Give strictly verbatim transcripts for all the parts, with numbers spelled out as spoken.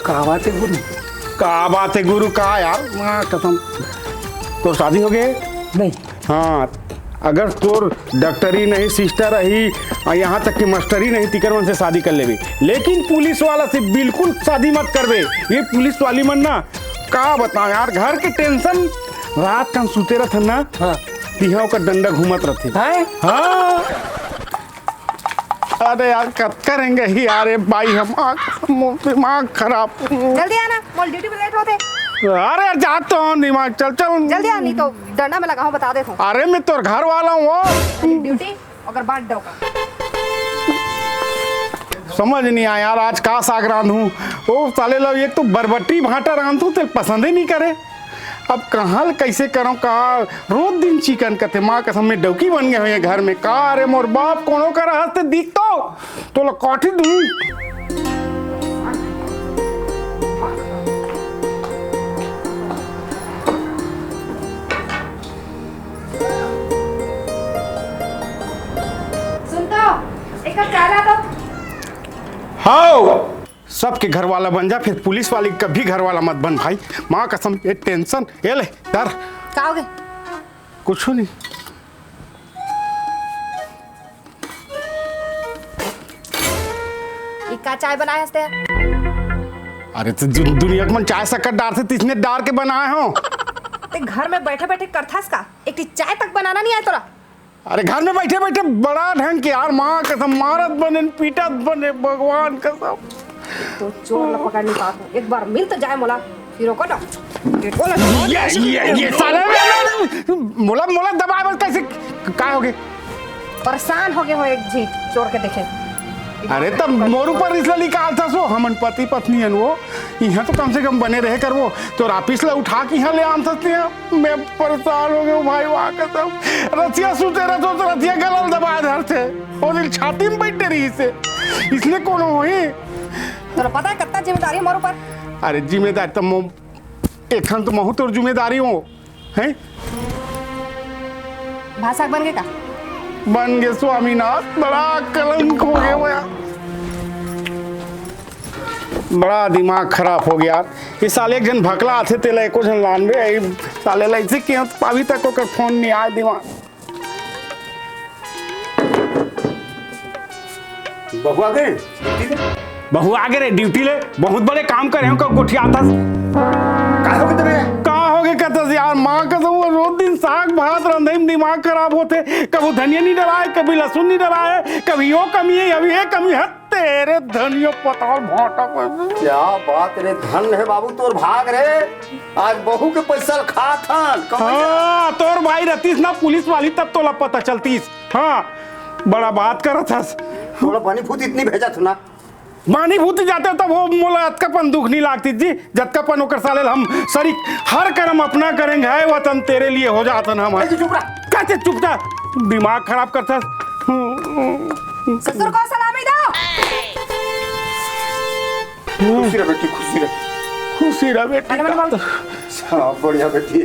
का बात है गुरु? का बात है गुरु? का यार, माँ कसम, तोर शादी हो गए? नहीं। हाँ, अगर तोर डॉक्टरी नहीं, सिस्टर रही, और यहाँ तक कि मास्टरी नहीं, तिकर मन से शादी कर लेबे, लेकिन पुलिस वाला से बिल्कुल शादी मत करबे। ये पुलिस वाली मन ना, का बताओ यार, घर के टेंशन, रात कन सुते रहथन ना, हाँ। तिहा ओकर डंडा घूमत रहथे। हैं? हाँ। अरे यार, कतका रेंगही यार, ये बाई, हम आँख, मो-, दिमाग खराब। जल्दी आना, मोर ड्यूटी पे लेट होथे। अरे यार, जात तो हूँ, दिमाग, चल, चल। जल्दी आ, नहीं तो डंडा में लगा हूँ, बता देत हूँ। अरे, मैं तोर घर वाला हूँ। अरे, ड्यूटी, अगर बांट दो का। समझ नहीं आया यार, आज का साग रांधूं। ओ साले ला, एक तो बरबट्टी भांटा रांधूं, तेल पसंद ही नहीं करे। अब कहाँ ल कइसे करंव का? रोज दिन चिकन कथे, माँ कसम में डौकी बन गए हो ये घर में। का रे मोर बाप, कोनो कर हस्ते दिख तो, तोला काटी दूं। सुन तो, एक कप चाय ला तो। हाव। सबके घर वाला बन जा, फिर पुलिस वाली कभी घर वाला मत बन भाई। माँ कसम, ये टेंशन, ये ले, धर। का होगे? कुछ नहीं। ये का चाय बनाए हस ते? अरे, तो दु-, दुनिया के मन चाय शक्कर डारथे, तिसने डार के बनाए हो। ते घर में बैठे बैठे करथस का? एक ठी चाय तक बनाना नहीं आए तोला? अरे, घर में बैठे बैठे बड़ा ढंग के यार, माँ कसम, मारत बने, पीटत बने, भगवान कसम। तो चोर ला पकड़ नहीं पात हूँ। एक बार मिल तो जाए मोला, फिर ओकर ना। ये, ये, ये साले, मोला, मोला दबाए बस कैसे, काय होगे? परेशान होगे हो एक झी चोर के देखे। अरे, तब मोर ऊपर रिस ला निकालथस वो, हमन पति पत्नी हन वो, इहाँ तो कम से कम बने रहे करबो, तोर ऑफिस ला उठा के इहाँ ले आनथस ते। मैं परेशान हो गया हूँ भाई, माँ कसम। रतिया सुते रहतो तो रतिया गला ल दबाए धरथे। वो दिन छाती में बैठे रही से। इसने कोनो होही? तोला पता है कत्ता जिम्मेदारी है मोर ऊपर? अरे जिम्मेदारी तो मो-, एखन तो महू तोर जिम्मेदारी हो, हैं? भाषा बन गए का? बन गए स्वामीनाथ, बड़ा कलंक हो गया वो यार। बड़ा दिमाग खराब हो गया यार। ये साले एक झन भकला आथे, तेला एको झन लानबे, ये साले ला ऐसे किया पावी तक ओकर फोन नहीं आए दिमाग। बहू आ गए ड्यूटी ले? बहू आ गए रे ड्यूटी ले, बहुत बड़े काम करे हो, का गोठियाथस? का हो गए तेरे? का हो गए कहतस यार, माँ कसम वो रोज दिन साग भात रंधे में दिमाग खराब होथे, कभी धनिया नहीं डलाए, कभी लहसुन नहीं डलाए, कभी यो कमी है, अभी ये कमी है। तेरे धनियो पताल भाटा को। क्या बात रे, धन है बाबू तोर भाग रे। आज बहू के पैसा ल खात हन, कमाई। हाँ, तोर भाई रहतीस ना पुलिस वाली, तब तोला पता चलतीस। हाँ, बड़ा बात करत हस। तोला बनी भूत इतनी भेजत हूँ ना। बनी भूत जाते तब वो मोला अतका पन दुख नहीं लागती जी, जतका पन ओकर साले ल हम सरीक हर करम अपना करेंगे, है वतन तेरे लिए हो जातन हम। ए, चुप रह। कैसे चुप था? दिमाग खराब करता। ससुर को सलामी दो। खुशी रह बेटी, खुशी रह। खुशी रह बेटी। अरे, अरे, अरे। हाँ, बढ़िया बेटी।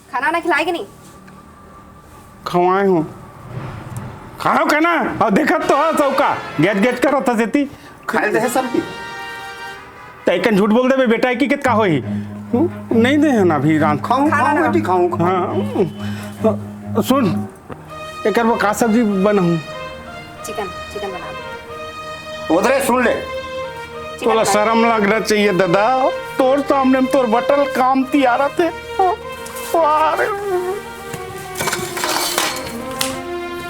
खाना ना खिलाए कि नहीं? खवाए हूँ। खाओ खाना। और देखत तो हो सबका। गैज गैज करत हस एती। खाए दे है सबकी। त एकन झूठ बोल देबे बेटा, एकी के का होही? नहीं दे है ना अभी रांध। खाऊं, खाना खाऊं ना। बेटी, खाऊं, खाऊं। हाँ। सुन, एकर बर का सब्जी बनाऊं? चिकन, चिकन बना दे। उधरे सुन ले। चिकन तोला बना दे। शर्म लगना चाहिए दादा, तोर सामने में तोर बटल काम तियारत है। वाह रे।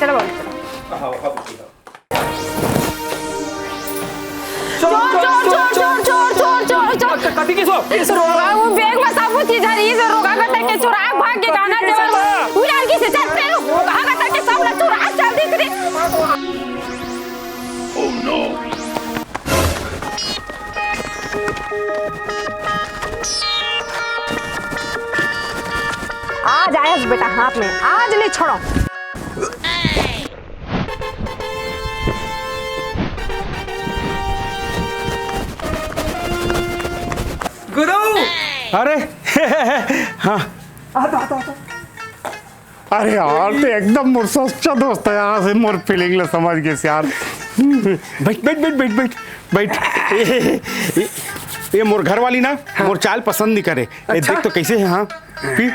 चलो बाबू, चलो। चोर, चोर, चोर, चोर, चोर, चोर, चोर, चोर। कति किसो? इस रोगा, वो बैग में सब वो चीज हरी, इस रोगा का तक के चुरा भाग के गाना देवर। वो यार किसे चल तेरे रोगा का तक के सब ना चुरा चल दिख रे। आज आयस बेटा हाथ में, आज नहीं छोड़ो। गुरु! अरे, हाँ। आ तो, आ तो, आ तो। अरे यार, ते एकदम मोर सच्चा दोस्त है यार, से मोर फीलिंग ले समझ गेस यार। बैठ, बैठ, बैठ, बैठ, बैठ, बैठ। ए, ए, ए, ए, मोर घर वाली ना, हाँ। मोर चाल पसंद नहीं करे। ए, अच्छा। देख तो कैसे है, हाँ? पी।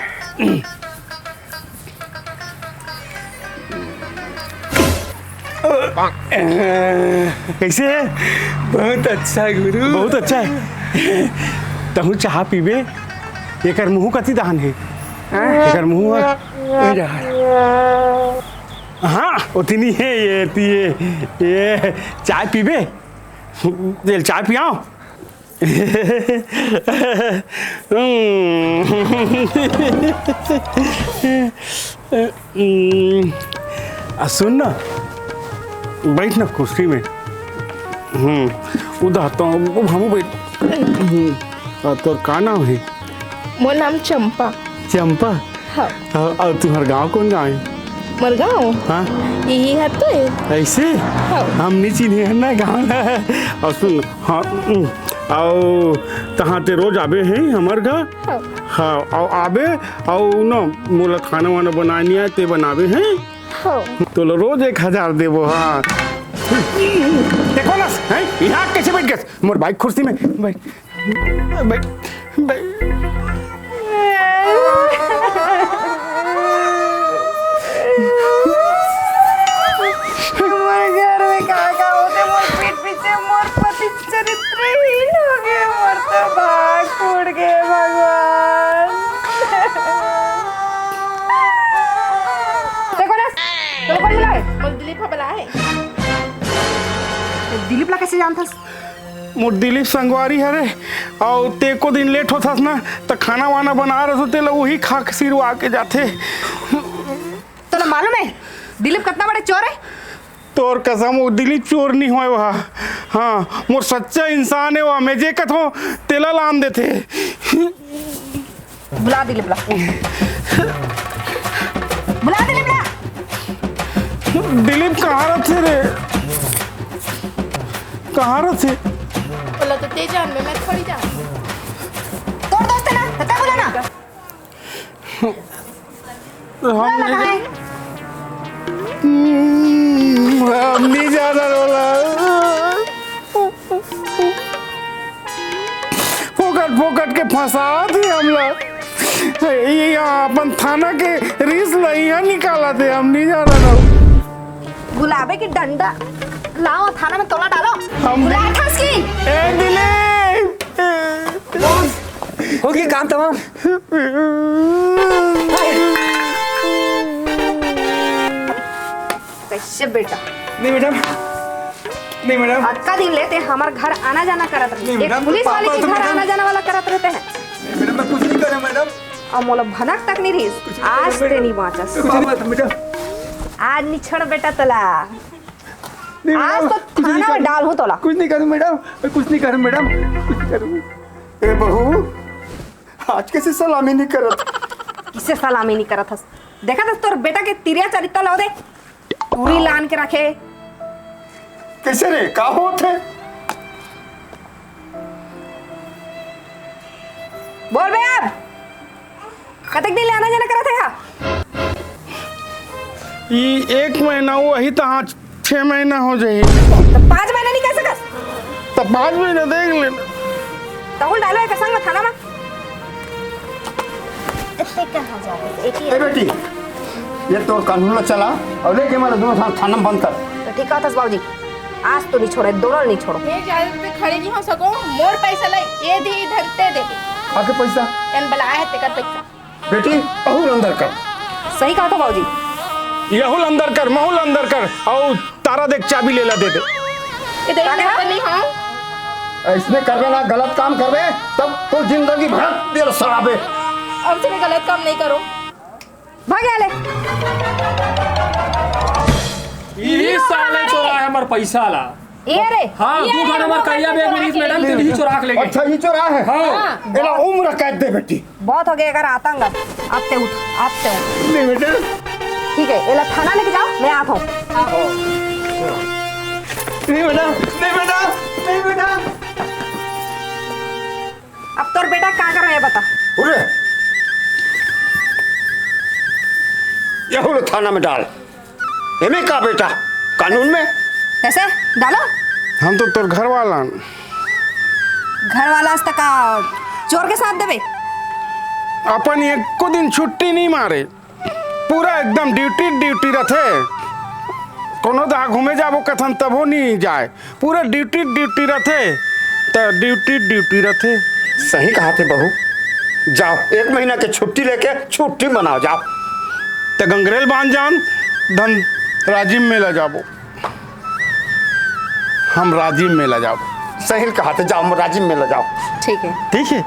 कैसे है? बहुत अच्छा गुरु। बहुत अच्छा है। तहूँ चाह पीबे? एकर मुँह कति दान है? हाँ? एकर मुँह है? हाँ, उतनी है ये, ये, ये चाय पीबे? ये चाय पियाओ। हम्म। आ, सुन ना, बैठ ना कुर्सी में। हम्म, उधर तो, वो हमू बैठ। हम्म, आ, तोर का नाम है? मोर नाम चंपा। चंपा? हाँ। आ, और तुम्हार गाँव कौन गाँव है? मोर गाँव? हाँ। यही है तो है। ऐसे? हाँ। हम नहीं चिन्हे हैं ना गाँव ना। और सुन, हाँ, हम्म, आओ, तहाँ ते रोज आबे हैं हमर घर? हाँ। हाँ, आओ आबे, आओ ना, मोला खाना वाना बनाए नहीं आए, ते बनाबे हैं? हाँ। तोला रोज एक हजार देबो, हाँ। देखो ना, हैं? यहाँ कैसे बैठ गए? मोर बाइक कुर्सी में बैठ, बैठ, बैठ। मोर घर में का का होथे, मोर पीठ पीछे मोर पति चरित्रहीन हो गए, मोर तो भाग फूट गए भगवान। ते कोन हस? तोला कोन बुलाए? मोर दिलीप ह बुलाए। ते दिलीप ला कैसे जानथस? मोर दिलीप संगवारी हरे, अउ ते को दिन लेट होथस ना, त खाना वाना बना रहे, तेला उही खा के सिरवा के जाथे। तोला मालूम है दिलीप कितना बड़े चोर है? तोर कसम, वो दिलीप चोर नहीं होय वहा। हाँ, मोर सच्चा इंसान है वहा। मैं जे कथों, तेला लान देथे। बुला दिलीप ला। बुला दिलीप ला। दिलीप कहाँ रथे रे? कहाँ रथे? बोला तो ते जान में, मैं थोड़ी जान। तोर दोस्त है ना, तो तय बोला ना। हम नहीं जा-, हम्म, हम नहीं जाना वाला। फोकट, फोकट के फंसा दे हमला। ये यहाँ अपन थाना के रिस ला यहाँ निकाला दे, हम नहीं जाना ना। गुलाबे की डंडा लाओ, थाना में तोला डालो। हम बुलाए था उसकी। ए दिलीप! बॉस, हो गया काम तमाम। कैसे बेटा? नहीं मैडम, नहीं मैडम। अतका दिन ले ते हमर घर आना जाना करत रहे। नहीं एक मैडम, पुलिस वाले पापा के तो घर मैडम आना जाना वाला करत रहते हैं। नहीं मैडम, मैं कुछ नहीं करा मैडम। अउ मोला भनक तक नहीं रहिस। कुछ नहीं आज करा ते मैडम। नहीं बाँचस। पापा तो मैडम। आज नहीं छोड़ बेटा तोला। नहीं आज मैडम, तो कुछ नहीं थाना में करूँ। डाल हूँ तोला। कुछ नहीं करूँ मैडम, मैं कुछ नहीं करूँ मैडम, कुछ नहीं करूँ। ए बहू, आज कैसे सलामी नहीं करत? किसे सलामी नहीं करत हस? देखा तो तोर बेटा के तिरिया चरित्र ला दे। टूरी लान के रखे। कैसे रे? का होत है? बोल बे अब। कतेक दिन ले आना जाना करत है हा? ई एक महीना, वही तहाँ छह महीना हो जाही। तो पाँच महीना नहीं कह सकस? तो पाँच महीना देख लेना। तहुल डालो एक संग में थाना में। इतने कहाँ जा रहे? एक ही ए बेटी, ये तोर कानून ला चला और लेके मारे दोनों थाना, थाना में बंद कर। तो ठीक कहत हस बाबूजी, आज तो नहीं छोड़े, दोनों नहीं छोड़ो। मैं इजाजत पे खड़े नहीं हो सको, मोर पैसा ले, ये दी धरते दे। आके पैसा? एन बुलाया है तेकर पैसा। बेटी, अहू ल अंदर कर। सही कहा था बाबूजी। यहू ल अंदर कर, महू ल अंदर कर, अउ तारा देख चाबी लेला दे दे। ये देख, मैं तो नहीं हूँ। ऐसने करबे ना, गलत काम करबे, तब तो जिंदगी भर जेल सड़ाबे। अब से मैं गलत काम नहीं करूँ। भाग यहाँ ले। यही साले चोरा है हमार पैसा ला। ये रे, हाँ, ये तू रे, खाना मार वो करिया बैग में पैसा नहीं, मैडम, तू ही चुरा के लेके। अच्छा, ये चुरा है? हाँ। हाँ। एला उम्र कैद दे बेटी। बहुत हो गया अगर आतंक। अब ते उठ, अब ते उठ। नहीं बेटा। ठीक है, एला थाना लेके जाओ, मैं आता हूँ। नहीं बेटा, नहीं बेटा, नहीं बेटा। अब तोर बेटा का कर रहे बता। उरे, यहू लो थाना में डाल। एमे का बेटा, कानून में? कैसे? डालो। हम तो तोर घर वाला हन। घर वाला आज तक का चोर के साथ देबे? अपन एको दिन छुट्टी नहीं मारे, पूरा एकदम ड्यूटी ड्यूटी रथे। कोनो दहा घूमे जाबो कथन तभो नहीं जाए, पूरा ड्यूटी ड्यूटी रथे। त ड्यूटी ड्यूटी रथे। सही कहा थे बहू, जाओ एक महीना के छुट्टी लेके छुट्टी मनाओ, जाओ। त गंगरेल बांध जान, धन राजिम मेला जाबो। हम राजिम मेला जाबो। सही कहा थे, जाओ राजिम मेला जाओ। ठीक है। ठीक है।